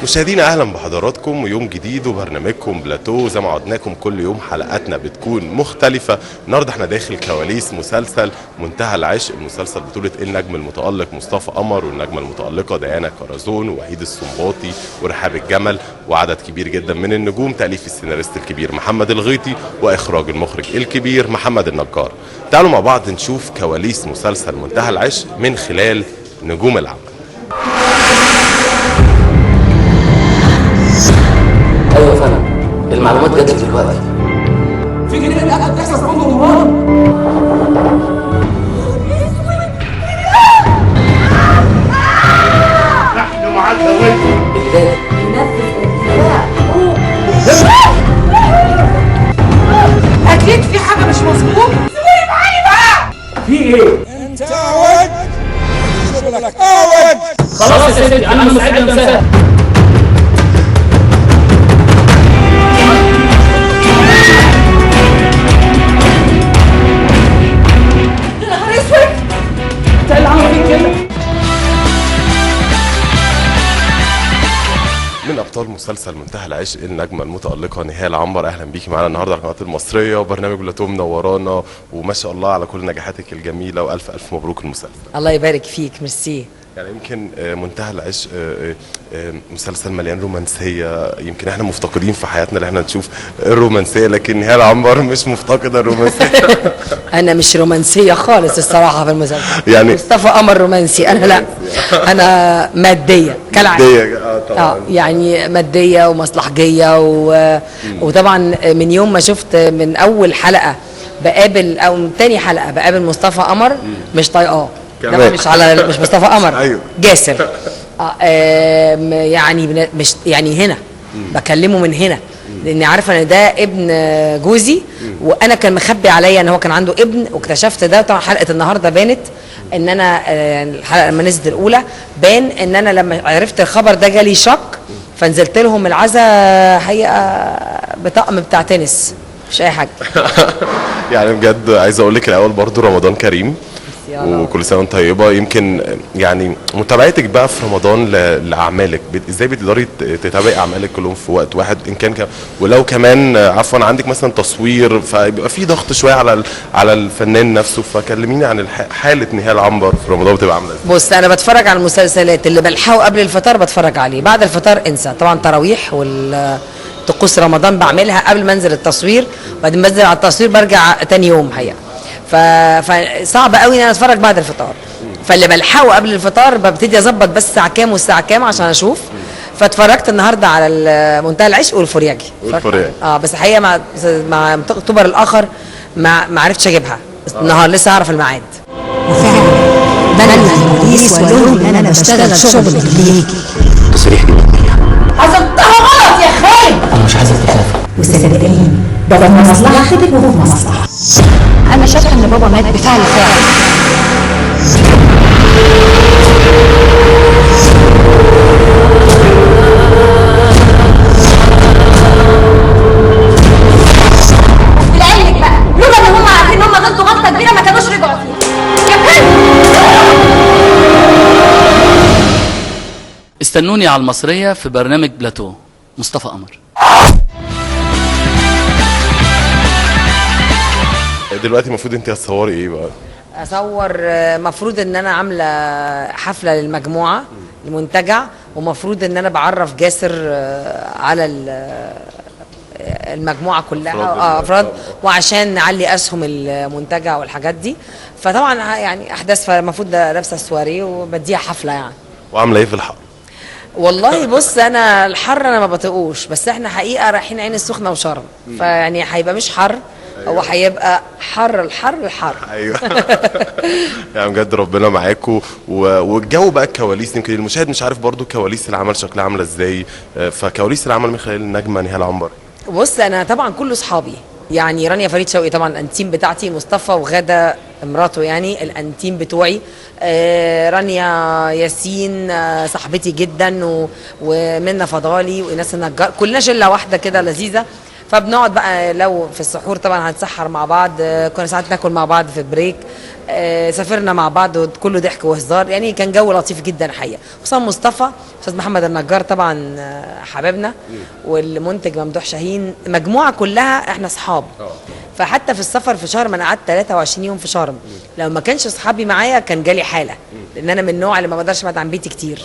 مشاهدينا اهلا بحضراتكم ويوم جديد وبرنامجكم بلاتو. زي ما عودناكم كل يوم حلقاتنا بتكون مختلفة. النهارده احنا داخل كواليس مسلسل منتهى العشق، المسلسل بطوله النجم المتالق مصطفى قمر والنجمه المتالقه ديانا كرزون ووحيد السنباطي ورحاب الجمل وعدد كبير جدا من النجوم. تاليف السيناريست الكبير محمد الغيطي واخراج المخرج الكبير محمد النجار. تعالوا مع بعض نشوف كواليس مسلسل منتهى العشق من خلال نجوم العمل. ايوه فعلا المعلومات جات لك دلوقتي. في جريمة قتل بتحصل في فندق مراد. نحن معاك يا اللي ده ينفذ اتفاق حقوق. اكيد في حاجة مش مظبوطة. سيبوني معايا بقى. في ايه؟ انت اعوج شغلك اعوج. خلاص يا سيدي انا مستعد انساها. يا نهار اسود، انت اللي عمل فيك كده. من ابطال مسلسل منتهى العشق النجمة المتالقه نهال عنبر، اهلا بيكي معانا النهارده على القناة المصرية وبرنامج بلاتو منورانا، وما شاء الله على كل نجاحاتك الجميلة والف الف مبروك المسلسل. الله يبارك فيك، ميرسي. يعني يمكن منتهى العشق مسلسل مليان رومانسية، يمكن احنا مفتقدين في حياتنا اللي احنا نشوف الرومانسية، لكن نهال عنبر مش مفتقده الرومانسية. انا مش رومانسية خالص الصراحة في المسلسل. يعني مصطفى قمر رومانسي، انا لا، انا مادية كالعادة. مادية، طبعا. يعني مادية ومصلحجيه وطبعا من يوم ما شفت من اول حلقة بقابل او من تاني حلقة بقابل مصطفى قمر مش طايقاه. كمان. مش على مش مصطفى قمر. أيوه. جاسر. يعني مش يعني هنا بكلمه من هنا لاني عارفه ان ده ابن جوزي، وانا كان مخبي عليا ان هو كان عنده ابن، واكتشفت ده طبعا. حلقة النهارده بانت ان انا الحلقة لما نزلت الاولى بان ان انا لما عرفت الخبر ده جالي شك، فنزلت لهم العزا حقيقة بطقم بتاع تنس، مش اي حاجة. يعني بجد عايز اقول لك الاول برضو رمضان كريم وكل سنة وانت طيبة. يمكن يعني متابعتك بقى في رمضان لاعمالك، ازاي بتقدري تتابعي اعمالك كلهم في وقت واحد، ان كان ولو كمان عفوا عندك مثلا تصوير، فبيبقى في ضغط شوية على على الفنان نفسه. فكلميني عن حاله نهال عنبر في رمضان بتبقى عامله ازاي؟ بص، انا بتفرج على المسلسلات اللي بلحقه قبل الفطار بتفرج عليه، بعد الفطار انسى طبعا. تراويح والطقوس رمضان بعملها قبل ما انزل التصوير، وبعدين بنزل على التصوير برجع تاني يوم حقيقة. فصعب قوي ان انا اتفرج بعد الفطار، فاللي بلحقه قبل الفطار ببتدي اظبط بس الساعة كام والساعة كام عشان اشوف. فاتفرجت النهارده على منتهى العشق والفورياجي. والفورياجي. بس الحقيقة مع اكتوبر الاخر ما عرفتش اجيبها النهار، لسه اعرف الميعاد. وفعلا بلغ البوليس وقال لهم ان انا بشتغل شغل ليكي. تصريح دي حسبتها غلط يا خالد. انا مش عايزك تخافي، وصدقيني ده في مصلحتك وفي مصلحتي. انا شايفه ان بابا مات بفعل فاعل. لعلمك بقى لولا ان هم عارفين ان هم غلطوا غلطه كبيرة ما كانوش رجعوا فيها. يا استنوني على المصرية في برنامج بلاتو. مصطفى قمر. دلوقتي المفروض انت هتصوري ايه بقى؟ اصور مفروض ان انا عامله حفلة للمجموعة المنتجع، ومفروض ان انا بعرف جاسر على المجموعة كلها، افراد، وعشان نعلي اسهم المنتجع والحاجات دي. فطبعا يعني احداث، فالمفروض لابسه السواري وبديها حفلة يعني. وعامله ايه في الحر؟ والله بص، انا الحر انا ما بطيقوش، بس احنا حقيقة رايحين عين السخنة وشرم، فيعني هيبقى مش حر، هو هيبقى حر الحر الحر. ايوه. يعني بجد ربنا معاكم. والجو بقى الكواليس، يمكن المشاهد مش عارف برضو كواليس العمل شكلها عامله ازاي، فكواليس العمل من خلال النجمة نهال عنبر. بص، انا طبعا كل اصحابي، يعني رانيا فريد شوقي طبعا الانتيم بتاعتي، مصطفى وغادة مراته يعني الانتيم بتوعي، رانيا ياسين صاحبتي جدا، ومنى فضالي وايناس النجار، كلنا شله واحدة كده لذيذة. فبنقعد بقى لو في السحور طبعا هنسحر مع بعض، كنا ساعات ناكل مع بعض في break، سافرنا مع بعض وكله ضحك وهزار، يعني كان جو لطيف جدا حقيقة. خصوصا مصطفى، استاذ محمد النجار طبعا حبيبنا، والمنتج ممدوح شاهين، مجموعة كلها احنا اصحاب. فحتى في السفر في شرم انا قعدت 23 يوم في شرم، لو ما كانش اصحابي معايا كان جالي حاله، لان انا من النوع اللي ما بقدرش ابعد عن بيتي كتير.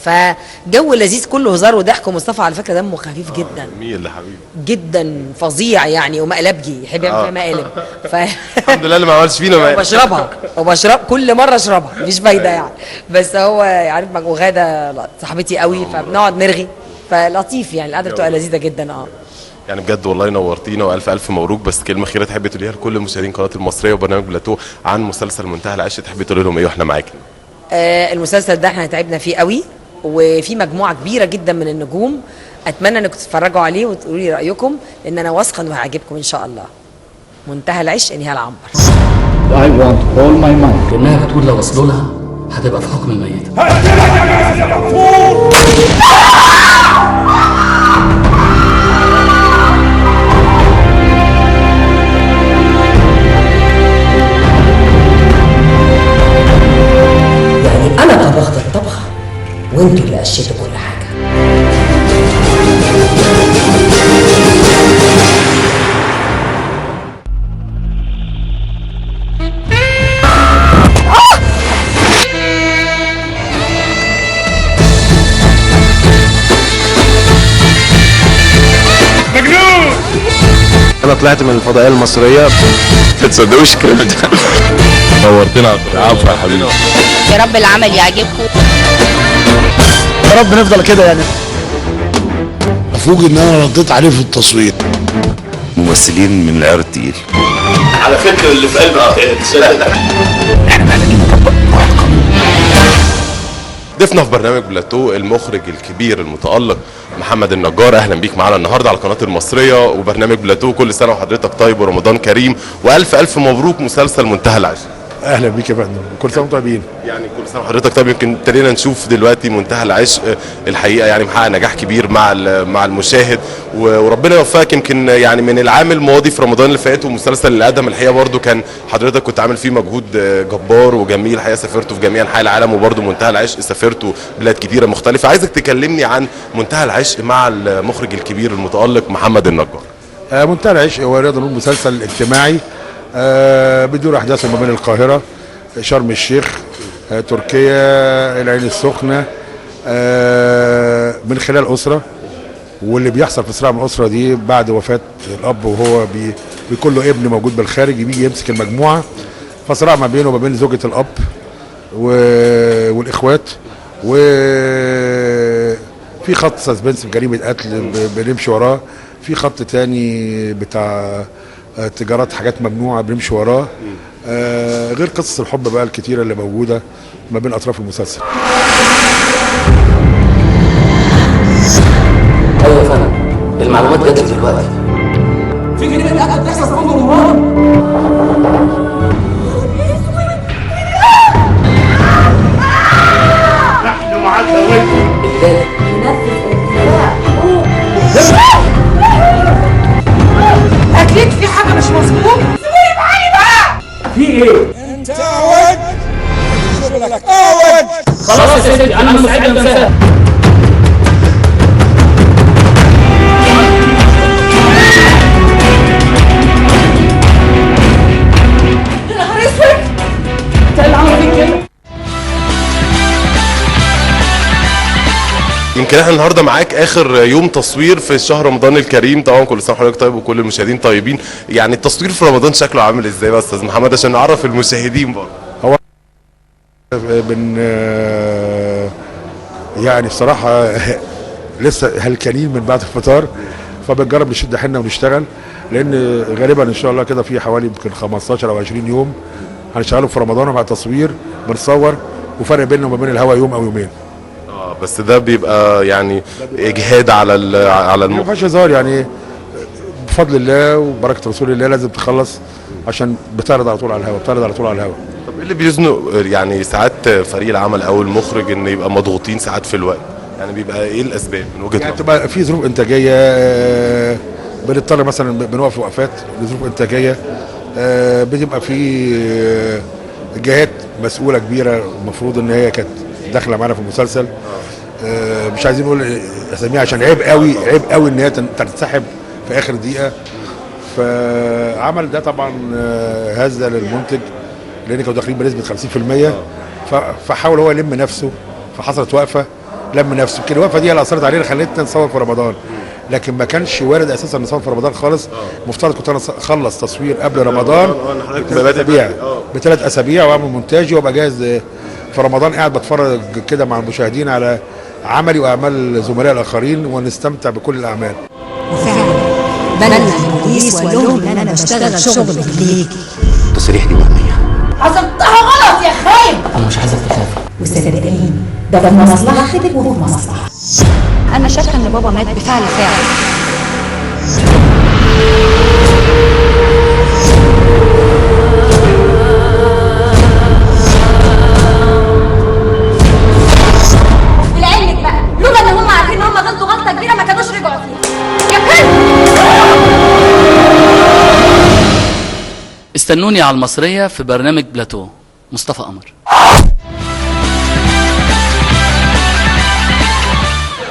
فجو لذيذ كله هزار وضحك. ومصطفى على فكرة دمه خفيف جدا. جميل يا حبيبي جدا، فظيع يعني، ومقلبجي، يحب يعمل فيها مقالب. الحمد لله اللي ما عملش فينا مقالب. وبشربها وبشرب كل مرة اشربها مفيش فايده يعني، بس هو عارف. وغاده صاحبتي قوي، فبنقعد نرغي، فلطيف يعني، القعدة بتبقى لذيذة جدا. يعني بجد والله نورتينا، والف الف مبروك. بس كلمة اخيرة تحبي تقوليها لكل مشاهدين قناة المصرية وبرنامج بلاتو عن مسلسل منتهى العشق، تحبي تقولي لهم ايه واحنا معاكي؟ المسلسل ده احنا تعبنا فيه قوي، وفي مجموعة كبيرة جدا من النجوم، اتمنى انكم تتفرجوا عليه وتقولوا لي رايكم، لان انا واثقة انه هيعجبكم ان شاء الله. منتهى العشق، نهال عنبر. I want all my money. لانها بتقول لو وصلوا لها هتبقى في حكم الميت. يعني انا طبخت الطبخة وانتوا اللي قشيتوا كل حاجة. مجنون. انا طلعت من الفضائية المصرية. ما تصدقوش الكلام ده. نورتنا. العفو يا حبيبي. يا رب العمل يعجبكم. يا رب نفضل كده يعني. افوج ان انا رديت عليه في التصوير. ممثلين من العيار التقيل. على فكرة اللي في قلبك احنا محتاجين نطبق واحد قانون. ضيفنا في برنامج بلاتو المخرج الكبير المتألق محمد النجار، اهلا بيك معانا النهارده على القناة المصرية وبرنامج بلاتو. كل سنة وحضرتك طيب ورمضان كريم، والف الف مبروك مسلسل منتهى العشق. اهلا بيك يا فندم، كل سنة وانتم طيبين. يعني كل سنة وحضرتك طيب. يمكن ابتدينا نشوف دلوقتي منتهى العشق الحقيقة يعني محقق نجاح كبير مع المشاهد، وربنا يوفقك. يمكن يعني من العام الماضي في رمضان اللي فات ومسلسل الادم الحقيقة برده كان حضرتك كنت عامل فيه مجهود جبار وجميل الحقيقة، سافرته في جميع انحاء العالم، وبرده منتهى العشق سافرته بلاد كتيرة مختلفة. عايزك تكلمني عن منتهى العشق مع المخرج الكبير المتالق محمد النجار. منتهى العشق هو رياض نور، مسلسل اجتماعي بيدور احداثه ما بين القاهرة، شرم الشيخ، تركيا، العين السخنة، من خلال اسره، واللي بيحصل في صراع من الاسرة دي بعد وفاه الاب، وهو بيكون له ابن موجود بالخارج بيجي يمسك المجموعة، فصراع ما بينه وما بين زوجه الاب والاخوات، وفي خط suspense بجريمة قتل بنمشي وراه، في خط تاني بتاع تجارات حاجات ممنوعة بنمشي وراه، غير قصص الحب بقى الكتيرة اللي موجودة ما بين اطراف المسلسل. ايوه يا فندم، المعلومات جات لي دلوقتي. في جريمة قتل بتحصل في فندق رمضان. نحن معاك يا ولد. اكيد في حاجة مش مظبوطة. سيبوني بحالي بقى. في ايه؟ انت اعوج شغلك اعوج. خلاص يا سيدي انا مستعد انساها. يا نهار اسود، انت اللي عمل فيك كده. يمكن احنا النهارده معاك اخر يوم تصوير في شهر رمضان الكريم، طبعا كل سنة وحضرتك طيب وكل المشاهدين طيبين. يعني التصوير في رمضان شكله عامل ازاي بس استاذ محمد عشان نعرف المشاهدين برضه؟ هو بن يعني بصراحة لسه هلكانين من بعد الفطار، فبنجرب نشد حيلنا ونشتغل، لان غالبا ان شاء الله كده في حوالي يمكن 15 او 20 يوم هنشتغلوا في رمضان ومع التصوير بنصور، وفرق بيننا وما بين الهوا يوم او يومين. بس ده بيبقى يعني اجهاد على على ما فيهاش هزار يعني، بفضل الله وبركة رسول الله لازم تخلص عشان بتعرض على طول على الهوا، بتعرض على طول على الهوا. طب ايه اللي بيزنق يعني ساعات فريق العمل او المخرج ان يبقى مضغوطين ساعات في الوقت؟ يعني بيبقى ايه الاسباب من وجهه يعني نظرك؟ بتبقى في ظروف انتاجية، بنضطر مثلا بنقف وقفات لظروف انتاجية، بتبقى في جهات مسؤولة كبيرة المفروض ان هي كانت داخله معانا في المسلسل، مش عايزين نقول اساميها عشان عيب قوي، عيب قوي ان هي تنسحب في اخر دقيقة. فعمل ده طبعا هزه للمنتج، لان كانوا داخلين بنسبة 50%، فحاول هو يلم نفسه، فحصلت وقفه لم نفسه. يمكن الوقفة دي اللي اثرت علينا خلتنا نصور في رمضان، لكن ما كانش وارد اساسا نصور في رمضان خالص. المفترض كنت انا اخلص تصوير قبل رمضان بثلاث اسابيع واعمل مونتاجي وابقى جاهز في رمضان، قاعد بتفرج كده مع المشاهدين على عملي واعمال زملائي الاخرين ونستمتع بكل الاعمال. وفعلا بلغ البوليس وقال لهم ان انا بشتغل شغل رجليكي. التصريح دي وهمية، حسبتها غلط يا خايب. انا مش عايزك تخافي، وصدقيني ده في مصلحتك وفي مصلحتي. انا شاكه ان بابا مات بفعل فاعل. ولعلمك بقى لولا ان هم عارفين ان هم غلطوا غلطه كبيرة ما كانوش رجعوا فيها يا كلب. استنوني على المصرية في برنامج بلاتو. مصطفى قمر.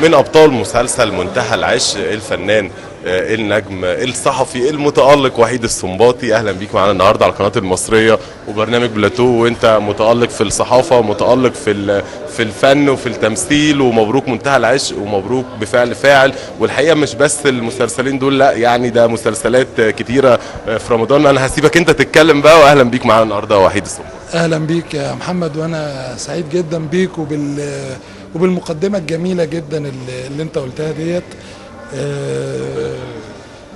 من ابطال مسلسل منتهى العشق الفنان النجم الصحفي المتالق وحيد السنباطي، اهلا بيك معانا النهارده على القناة المصرية وبرنامج بلاتو. وانت متالق في الصحافة، متالق في الفن وفي التمثيل، ومبروك منتهى العشق ومبروك بفعل فاعل. والحقيقة مش بس المسلسلين دول، لا يعني ده مسلسلات كتيرة في رمضان. انا هسيبك انت تتكلم بقى، واهلا بيك معانا النهارده وحيد السنباطي. اهلا بيك يا محمد، وانا سعيد جدا بيك وبالمقدمه الجميلة جدا اللي انت قلتها ديت.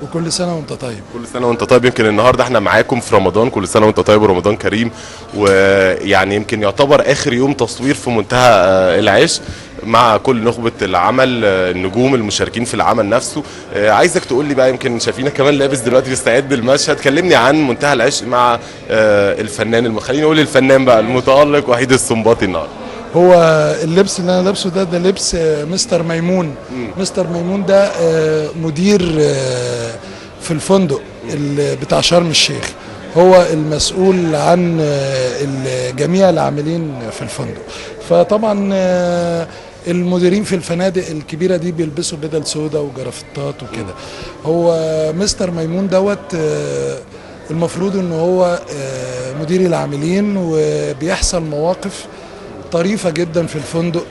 وكل سنة وانت طيب. كل سنة وانت طيب. يمكن النهارده احنا معاكم في رمضان، كل سنة وانت طيب ورمضان كريم. ويعني يمكن يعتبر اخر يوم تصوير في منتهى العشق مع كل نخبة العمل، النجوم المشاركين في العمل نفسه. عايزك تقول لي بقى، يمكن شايفينك كمان لابس دلوقتي بيستعد للمشهد، كلمني عن منتهى العشق مع الفنان، خليني اقول الفنان بقى المتالق وحيد السنباطي النهارده. هو اللبس اللي انا لابسه ده لبس مستر ميمون. مستر ميمون ده مدير في الفندق بتاع شرم الشيخ، هو المسؤول عن جميع العاملين في الفندق. فطبعا المديرين في الفنادق الكبيرة دي بيلبسوا بدل سودا وجرافتات وكده. هو مستر ميمون دوت المفروض ان هو مدير العاملين، وبيحصل مواقف طريفة جدا في الفندق،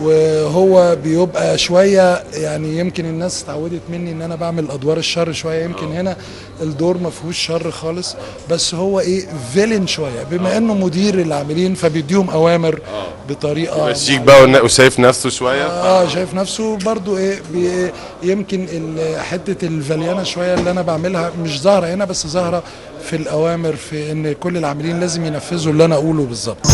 وهو بيبقى شوية يعني يمكن الناس اتعودت مني ان انا بعمل ادوار الشر شوية، يمكن هنا الدور ما فيهوش شر خالص، بس هو ايه فيلن شوية بما انه مدير العاملين، فبيديهم اوامر بطريقة شيك بقى وشايف نفسه شوية. شايف نفسه برضو ايه يمكن حتة الفليانه شوية اللي انا بعملها مش ظاهره هنا، بس ظاهره في الاوامر، في ان كل العاملين لازم ينفذوا اللي انا اقوله بالظبط.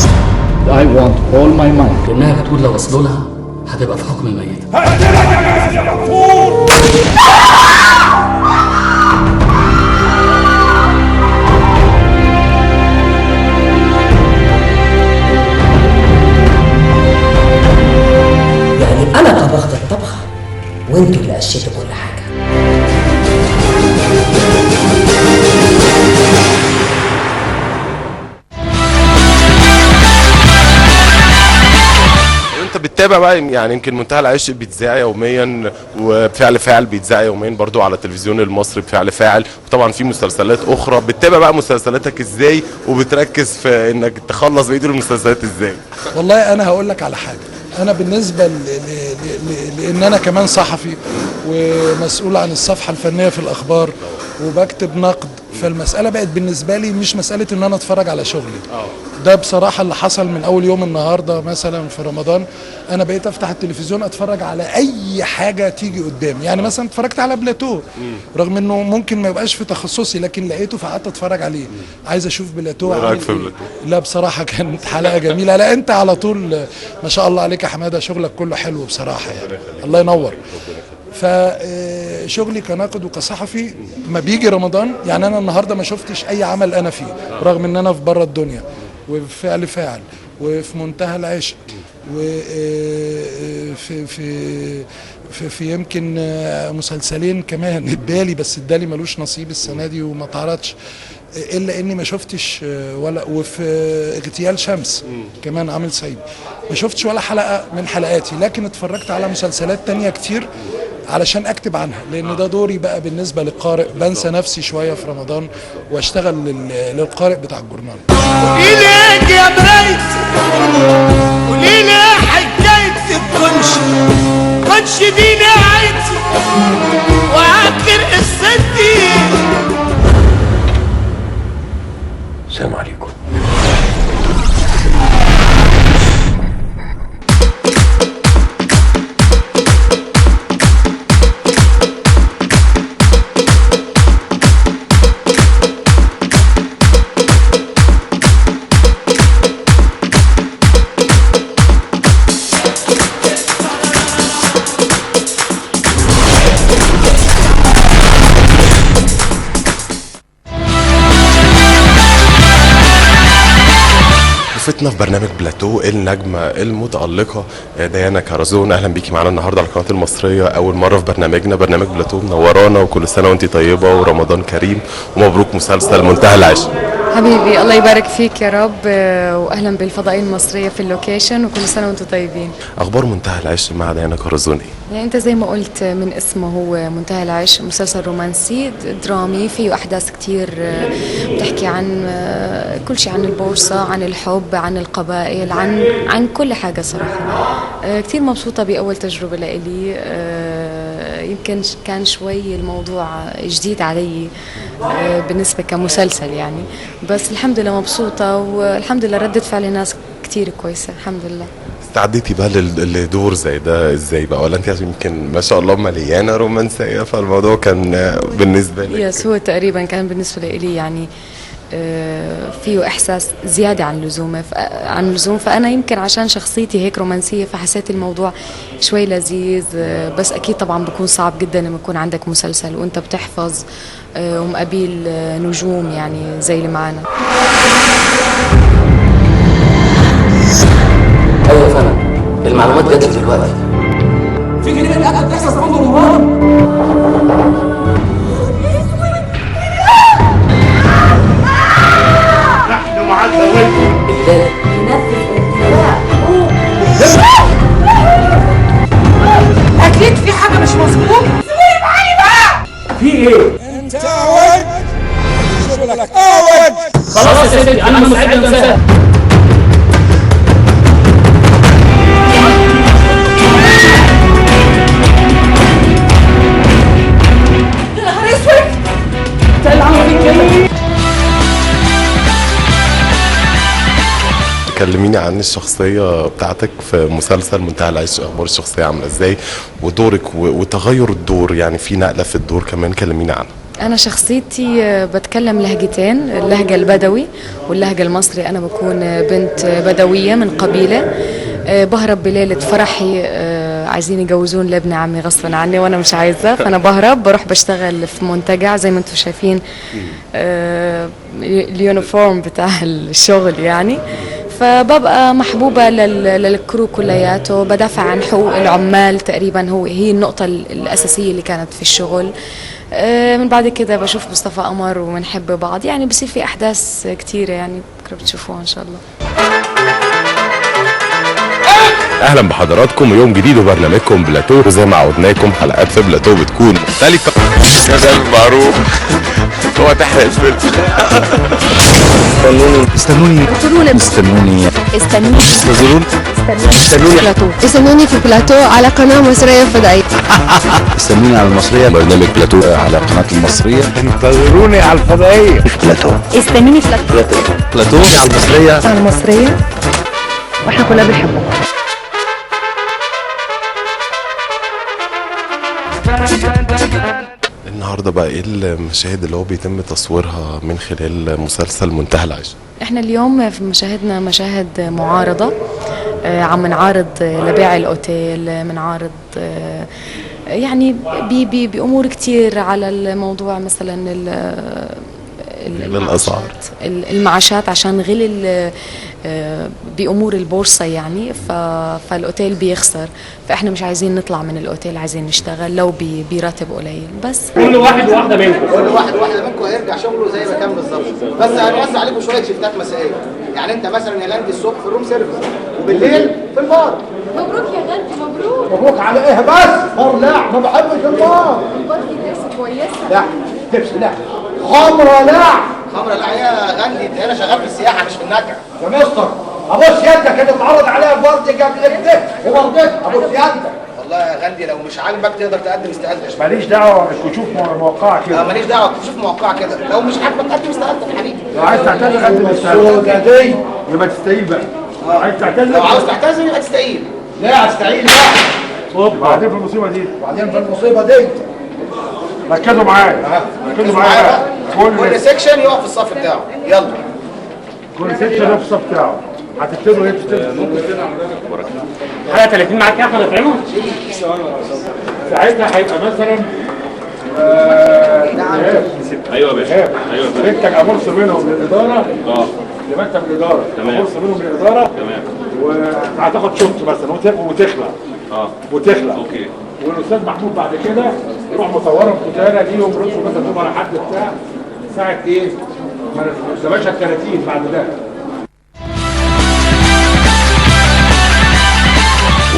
I want all my money. لانها بتقول لو وصلوا لها هتبقى في حكم الميت. هقتلك يا غفور. يعني انا طبخت الطبخة وانتوا اللي قشيتوا كل حاجة. انت بتتابع بقى يعني يمكن منتهى العشق بيتذاع يوميا، وبفعل فاعل بيتذاع يوميا برضو على التلفزيون المصري بفعل فاعل، وطبعا في مسلسلات اخرى. بتتابع بقى مسلسلاتك ازاي، وبتركز في انك تخلص بقية المسلسلات ازاي؟ والله انا هقول لك على حاجة. انا بالنسبة لان انا كمان صحفي ومسؤول عن الصفحة الفنية في الاخبار وبكتب نقد، فالمسالة بقت بالنسبة لي مش مسالة ان انا اتفرج على شغلي. ده بصراحة اللي حصل من اول يوم النهارده مثلا في رمضان، انا بقيت افتح التلفزيون اتفرج على اي حاجة تيجي قدامي. يعني مثلا اتفرجت على بلاتو، رغم انه ممكن ما يبقاش في تخصصي، لكن لقيته فقعدت اتفرج عليه. عايز اشوف بلاتو. ايه رايك في بلاتو؟ لا بصراحة كانت حلقة جميلة. لا انت على طول ما شاء الله عليك يا حمادة، شغلك كله حلو بصراحة يعني، الله ينور. فشغلي كناقد وكصحفي ما بيجي رمضان، يعني انا النهارده ما شفتش اي عمل انا فيه، رغم ان انا في بره الدنيا وفي فعل فاعل وفي منتهى العشق وفي في في يمكن مسلسلين كمان، الدالي، بس الدالي ملوش نصيب السنة دي وما اتعرضش، الا اني ما شفتش ولا، وفي اغتيال شمس كمان عامل سعيد ما شفتش ولا حلقة من حلقاتي، لكن اتفرجت على مسلسلات تانية كتير علشان اكتب عنها، لان ده دوري بقى بالنسبة للقارئ. بنسى نفسي شوية في رمضان واشتغل للقارئ بتاع الجورنال. قولي لي يا مرايتي، قولي لي حكايتي، كنش دي نهايتي واخر قصتي. السلام عليكم. ضيفتنا في برنامج بلاتو النجمة المتألقة ديانا كرزون، أهلا بيكي معانا النهاردة على القناة المصرية، أول مرة في برنامجنا برنامج بلاتو، منورانا وكل سنة وأنت طيبة ورمضان كريم ومبروك مسلسل منتهى العشق. حبيبي الله يبارك فيك يا رب، وأهلا بالفضائية المصرية في ال location، وكل سنة وأنتم طيبين. أخبار منتهى العشق مع ديانا كرزون إيه؟ يعني أنت زي ما قلت من اسمه هو منتهى العشق، مسلسل رومانسي درامي فيه أحداث كتير بتحكي عن كل شيء، عن البورصة، عن الحب، عن القبائل، عن كل حاجة صراحة. كتير مبسوطة بأول تجربة لإلي، يمكن كان شوي الموضوع جديد علي بالنسبة كمسلسل يعني، بس الحمد لله مبسوطة، والحمد لله ردة فعل الناس كتير كويسة الحمد لله. استعديتي بقى لدور زي ده ازاي بقى، ولا انت يمكن ما شاء الله مليانة رومانسية فالموضوع كان بالنسبة لك؟ yes، هو تقريبا كان بالنسبة لي يعني فيه احساس زيادة عن اللزوم، فانا يمكن عشان شخصيتي هيك رومانسية فحسيت الموضوع شوي لذيذ، بس اكيد طبعا بكون صعب جدا لما يكون عندك مسلسل وانت بتحفظ ومقابل نجوم يعني زي اللي معانا. ايوه يا فندم، المعلومات جات لي دلوقتي. في جريمة قتل بتحصل في فندق رمضان. نحن معاك الليلة اكيد في حاجة مش مظبوطة. سيبوني بحالي بقى. في ايه؟ انت اعوج، شغلك اعوج. خلاص يا سيدي انا مستعد انساها. يا نهار اسود، انت اللي عمل فيك كده. كلميني عن الشخصية بتاعتك في مسلسل منتهى العشق، أخبار الشخصية عاملة إزاي ودورك وتغير الدور، يعني في نقلة في الدور كمان، كلميني عنها. أنا شخصيتي بتكلم لهجتين، اللهجة البدوي واللهجة المصري. أنا بكون بنت بدوية من قبيلة، بهرب بليلة فرحي، عايزين يجوزون لابن عمي غصبا عني وأنا مش عايزة، فأنا بهرب بروح بشتغل في منتجع زي ما انتم شايفين ال uniform بتاع الشغل يعني. فببقى محبوبة لل crew كلياته، بدافع عن حقوق العمال تقريبا، هي النقطة الأساسية اللي كانت في الشغل. من بعد كده بشوف مصطفى قمر وبنحب بعض، يعني بصير في أحداث كتيرة يعني بكرة بتشوفوها إن شاء الله. اهلا بحضراتكم ويوم جديد وبرنامجكم بلاتو، وزي ما عودناكم حلقات في بلاتو بتكون مختلفة. ده المعروف هو تحرق الفلفل. استنوني استنوني استنوني استنوني استنوني بلاتو، استنوني في بلاتو على قناة مصرية فضائية. استنوني على المصرية، برنامج بلاتو على قناة المصرية. انتظروني على الفضائية في بلاتو. استنوني في بلاتو، بلاتو على المصرية، على المصرية، واحنا كلنا بنحبه. النهارده بقى ايه المشاهد اللي هو بيتم تصويرها من خلال مسلسل منتهى العشق؟ احنا اليوم في مشاهدنا مشاهد معارضة، عم نعارض لبيع الاوتيل، بنعارض يعني بي بي بامور كتير على الموضوع، مثلا الاسعار، المعاشات عشان غلي بامور البورصة يعني، فالاوتيل بيخسر، فاحنا مش عايزين نطلع من الاوتيل، عايزين نشتغل لو براتب قليل بس. كل واحد وواحدة منكم، كل واحد وواحدة منكم هيرجع شغله زي ما كان بالظبط، بس هنوزع عليكم شوية شيفتات مسائية. يعني انت مثلا يا غاندي الصبح في ال room service وبالليل في البار. مبروك يا غاندي، مبروك. مبروك على ايه بس؟ بار لا، ما بحبش البار. البار فيه tips كويسة. لا tips لا، خمره لا، خمره لا يا غاندي، انت هنا شغال في السياحة مش في النجع يا مستر. ابوس يدك اللي اتعرض عليها الورد قبل كده ومرضتش، ابوس يدك. والله يا غاندي لو مش عاجبك تقدر تقدم استقالتك. ماليش دعوه، الكشوف موقعه كده. ماليش دعوه، الكشوف موقعه كده، لو مش عاجبك قدم استقالتك يا حبيبي. لو عايز تعتذر قدم استقالتك دي، يبقى تستقيل بقى. لو عايز تعتذر، لو عاوز تعتذر يبقى تستقيل. لا هستقيل لا. بعدين في المصيبة دي، بعدين في المصيبة دي. ركزوا معايا، ركزوا معايا. كل section يقف في الصف بتاعه، يلا. كل section يقف في الصف بتاعه. هتبتدوا ايه؟ بتبتدوا حلقة 30 معاك يا احمد هتعمله؟ ساعتها هيبقى مثلا ايوه يا باشا، ايوه يا باشا. انت ابص منهم للادارة، لمكتب الادارة، تمام. ابص منهم للادارة، تمام. وهتاخد شفت مثلا وتخلع، وتخلع، okay. والاستاذ محمود بعد كده يروح مصورهم كتانه ليهم رسوا مثلا على حد بتاع ساعة ايه؟ ما باشا 30 بعد ده.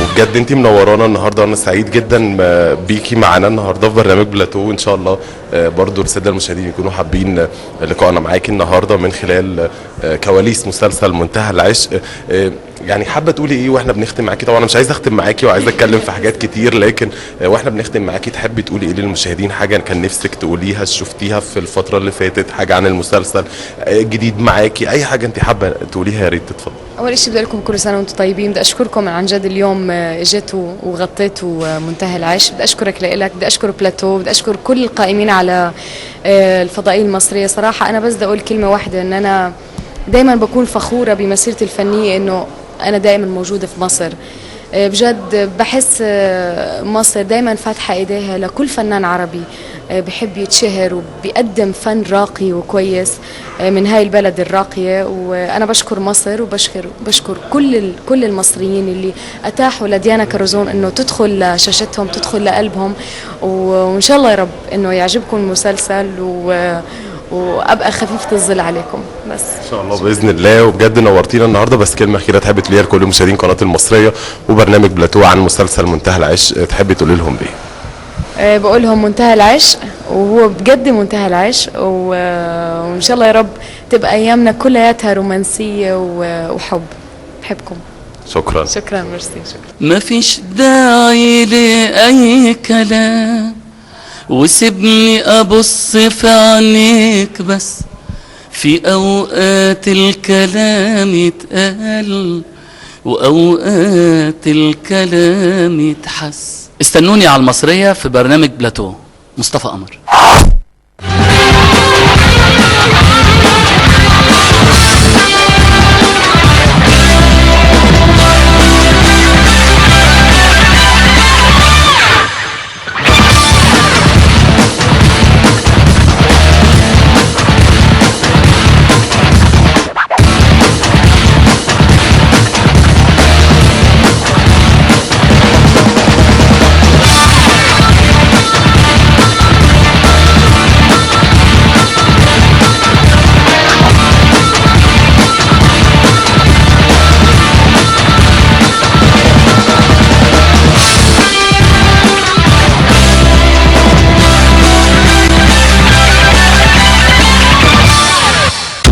وبجد انت منورانا النهارده، انا سعيد جدا بيكي معانا النهارده في برنامج بلاتو، وان شاء الله برضو السادة المشاهدين يكونوا حابين لقائنا معاكي النهارده من خلال كواليس مسلسل منتهى العشق. يعني حابة تقولي ايه واحنا بنختم معاكي؟ طبعا انا مش عايز اختم معاكي وعايز اتكلم في حاجات كتير، لكن واحنا بنختم معاكي تحبي تقولي ايه للمشاهدين؟ حاجة كان نفسك تقوليها شفتيها في الفترة اللي فاتت، حاجة عن المسلسل جديد معاكي، اي حاجة انت حابة تقوليها يا ريت تتفضلي. اول شيء بدي اقول لكم كل سنة وانتم طيبين، بدي اشكركم عن جد اليوم اجيتوا وغطيتوا منتهى العشق، بدي اشكرك لإلك، بدي اشكر بلاتو، بدي اشكر كل القائمين على الفضائية المصرية. صراحة انا بس بدي اقول كلمة واحدة، ان انا دائما بكون فخورة بمسيرتي الفنية، انه انا دائما موجودة في مصر. بجد بحس مصر دائما فاتحة ايديها لكل فنان عربي بحب يتشهر وبيقدم فن راقي وكويس من هاي البلد الراقية. وأنا بشكر مصر وبشكر بشكر كل المصريين اللي أتاحوا لديانا كرزون إنه تدخل لشاشتهم، تدخل لقلبهم، وإن شاء الله يا رب إنه يعجبكم المسلسل وابقى خفيفة الظل عليكم بس ان شاء الله باذن الله. وبجد نورتينا النهارده. بس كلمة اخيرة تحبي تقوليها لكل مشاهدين قناة المصرية وبرنامج بلاتو عن مسلسل منتهى العشق، تحبي تقولي لهم ايه؟ بقول لهم منتهى العشق، وهو بجد منتهى العشق، وان شاء الله يا رب تبقى ايامنا كلياتها رومانسية وحب. بحبكم. شكرا شكرا، ميرسي، شكرا. مفيش داعي لاي كلام، وسيبني ابص في عينيك بس، في اوقات الكلام يتقال واوقات الكلام يتحس. استنوني على المصرية في برنامج بلاتو. مصطفى قمر.